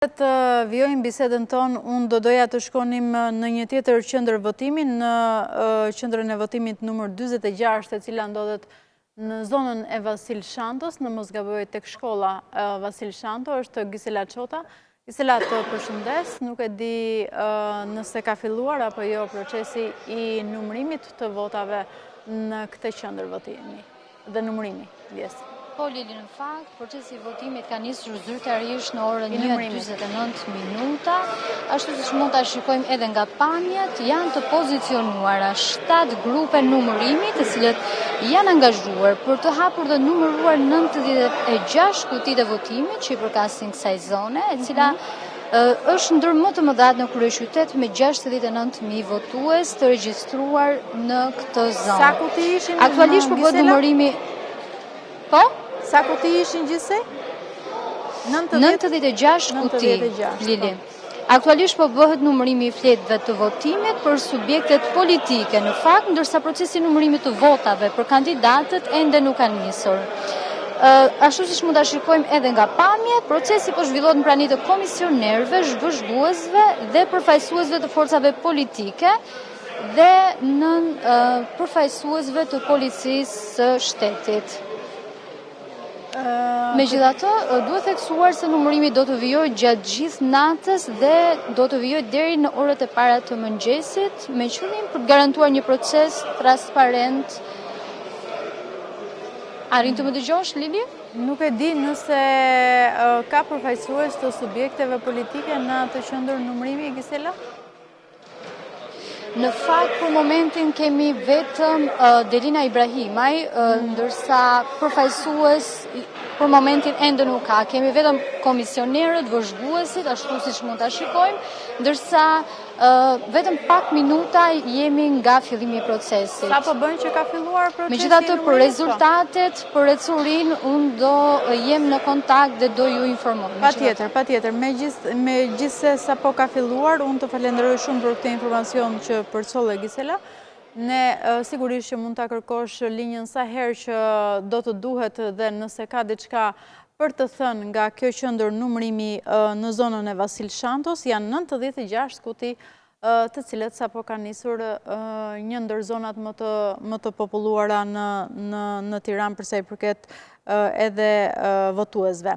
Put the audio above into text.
Të vijojmë bisedën tonë, unë do doja të shkonim në një tjetër qendër votimi, në qendrën e votimit numër 46, e cila ndodhet në zonën e Vasil Shantos, në mos gaboj tek shkolla Vasil Shanto, është Gisela Çota. Gisela të përshëndes, nuk e di nëse ka filluar apo jo procesi i numërimit të votave në këtë qendër votimi. dhe numërimi, ndjesë. Po, Lili, në fakt, procesi i votimit ka nisur zyrtarisht në orën 1.49 minuta. Ashtu siç mund ta shikojmë edhe nga pamjet, janë të pozicionuara 7 grupe numërimi, të cilët janë angazhuar për të hapur dhe numëruar 96 kutitë e votimit që i përkasin kësaj zone, e cila mhm. Është ndër më të mëdhatë në kryeqytet me 69.000 votues të regjistruar në këtë zonë. Sa kuti ishin Aktualisht po bëhet numërimi... Po? Sa kuti ishin gjithsej? 96 kuti, Lili. Po. Aktualisht po bëhet numërimi i fletëve të votimit për subjektet politike, në fakt, ndërsa procesi i numërimit të votave për kandidatët ende nuk ka nisur. Ashtu siç mund ta shikojmë edhe nga pamjet, procesi po zhvillohet në prani të komisionerëve, vëzhguesve dhe përfaqësuesve të forcave politike dhe nën përfaqësuesve të policisë së shtetit. Megjithatë, duhet theksuar se numërimi do të vijojë gjatë gjithë natës dhe do të vijojë deri në orët e para të mëngjesit, me qëllim për të garantuar një proces transparent. Arrin të më dëgjosh, Lili? Nuk e di nëse ka përfaqësues të subjekteve politike në atë qendër numërimi, Gisela? Në fakt, për momentin kemi vetëm Delina Ibrahimaj, ndërsa përfaqësues për momentin ende nuk ka. Kemi vetëm komisionerët, vëzhguesit, ashtu siç mund ta shikojmë, ndërsa vetëm pak minuta jemi nga fillimi i procesit. Sa po bën që ka filluar procesi? Megjithatë për po? rezultatet, për ecurinë, unë do jem në kontakt dhe do ju informoj. Patjetër, patjetër. Megjithëse sapo ka filluar, unë të falenderoj shumë për këtë informacion që përcolle Gisela. Ne sigurisht që mund ta kërkosh linjën sa herë që do të duhet dhe nëse ka diçka për të thënë nga kjo qendër numërimi në zonën e Vasil Shantos, janë 96 kuti të cilët sapo kanë nisur një ndër zonat më të më të populluara në në në Tiranë për sa i përket edhe votuesve.